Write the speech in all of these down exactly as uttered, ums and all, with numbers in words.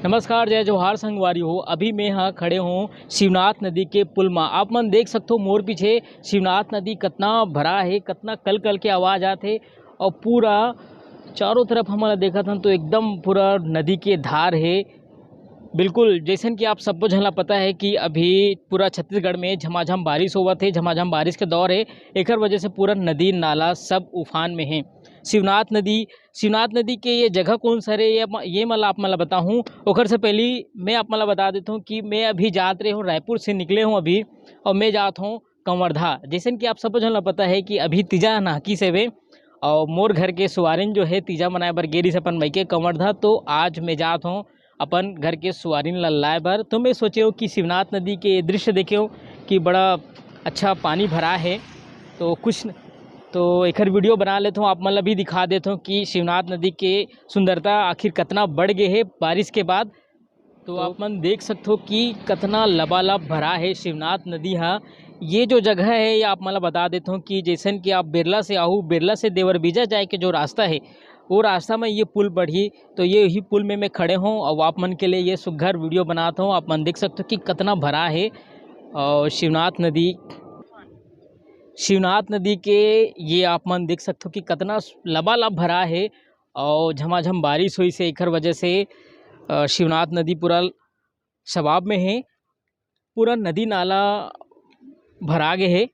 नमस्कार, जय जोहार संगवारी हो। अभी मैं हा खड़े हों शिवनाथ नदी के पुल मा। आप मन देख सकथो मोर पीछे शिवनाथ नदी कतना भरा हे, कतना कल कल के आवाज आथे। और पूरा चारों तरफ हमन ला देखत हन तो एकदम पूरा नदी के धार हे। बिल्कुल, जैसन कि आप सब्बो झन ला पता हे कि अभी पूरा छत्तीसगढ़ में झमाझम बारिश होवत हे, झमाझम बारिश के दौर हे, एकर वजह से पूरा नदी नाला सब उफान में हे। शिवनाथ नदी, शिवनाथ नदी के ये जगह कौन सा हरे, ये म-, ये मैं आप मन ला बताहूँ। ओकर से पहली मैं आप मन ला बता देता हूँ कि मैं अभी जात रहे हूँ, रायपुर से निकले हूँ अभी, और मैं जात हूँ कंवरधा। जैसन कि आप सब्बो झन ला पता हे कि अभी तीजा नहकी से हवे, और मोर घर के सुवारिन जो हे तीजा मनाए बर गे रहिस अपन मइके कंवरधा, तो आज मैं जात हूँ अपन घर के सुवारिन ला लाए बर। तो मैं सोचे हूँ कि शिवनाथ नदी के दृश्य देखे हूँ कि बड़ा अच्छा पानी भरा हे, तो कुछ न-, तो एकर वीडियो बना लेत हूँ, आप मन ला भी दिखा देत हूँ कि शिवनाथ नदी के सुंदरता आखिर कतना बढ़ गे हे बारिश के बाद। तो आप मन देख सकथो कि कतना लबालब भरा हे शिवनाथ नदी हा। ये जो जगह हे, ये आप मन ला बता देत हूँ कि जैसन कि आप बिरला से आहू, बिरला से देवरबीजा जाए के जो रास्ता हे, वो रास्ता में ये पुल बढ़ही। तो ये ही पुल में मैं खड़े हूँ और आप मन के लिए ये सुघर वीडियो बनात हूँ। आप मन देख सकथो कि कतना भरा हे और शिवनाथ नदी, शिवनाथ नदी के ये आप मन देख सकथो कि कतना लबालब भरा हे और झमाझम बारिश होइस हे, एकर वजह से, अ, शिवनाथ नदी पूरा शबाब में हे, पूरा नदी नाला भरा गे हे।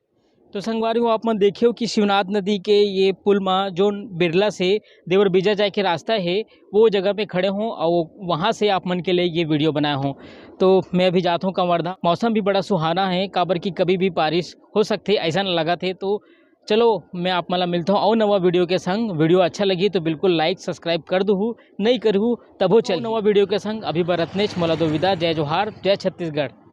तो संगवारी हो, आप मन देखे हो कि शिवनाथ नदी के ये पुल मा जोन बिरला से देवरबीजा जाए के रास्ता हे, वो जगह पे खड़े हों और वहाँ से आप मन के लिए ये वीडियो बनाए हों। तो मैं अभी जात हूँ कंवरधा। मौसम भी बड़ा सुहाना हे, काबर कि कभी भी बारिश हो सकथे, ऐसा लगत हे। तो चलो, मैं आप मन ला मिलता हूँ अउ नवा वीडियो के संग। वीडियो अच्छा लगी तो बिल्कुल like, subscribe कर दूहू, नहीं करहू तभो चल नवा वीडियो के संग। अभी बर अतनेच, मोला दो विदा। जय जोहार, जय छत्तीसगढ़।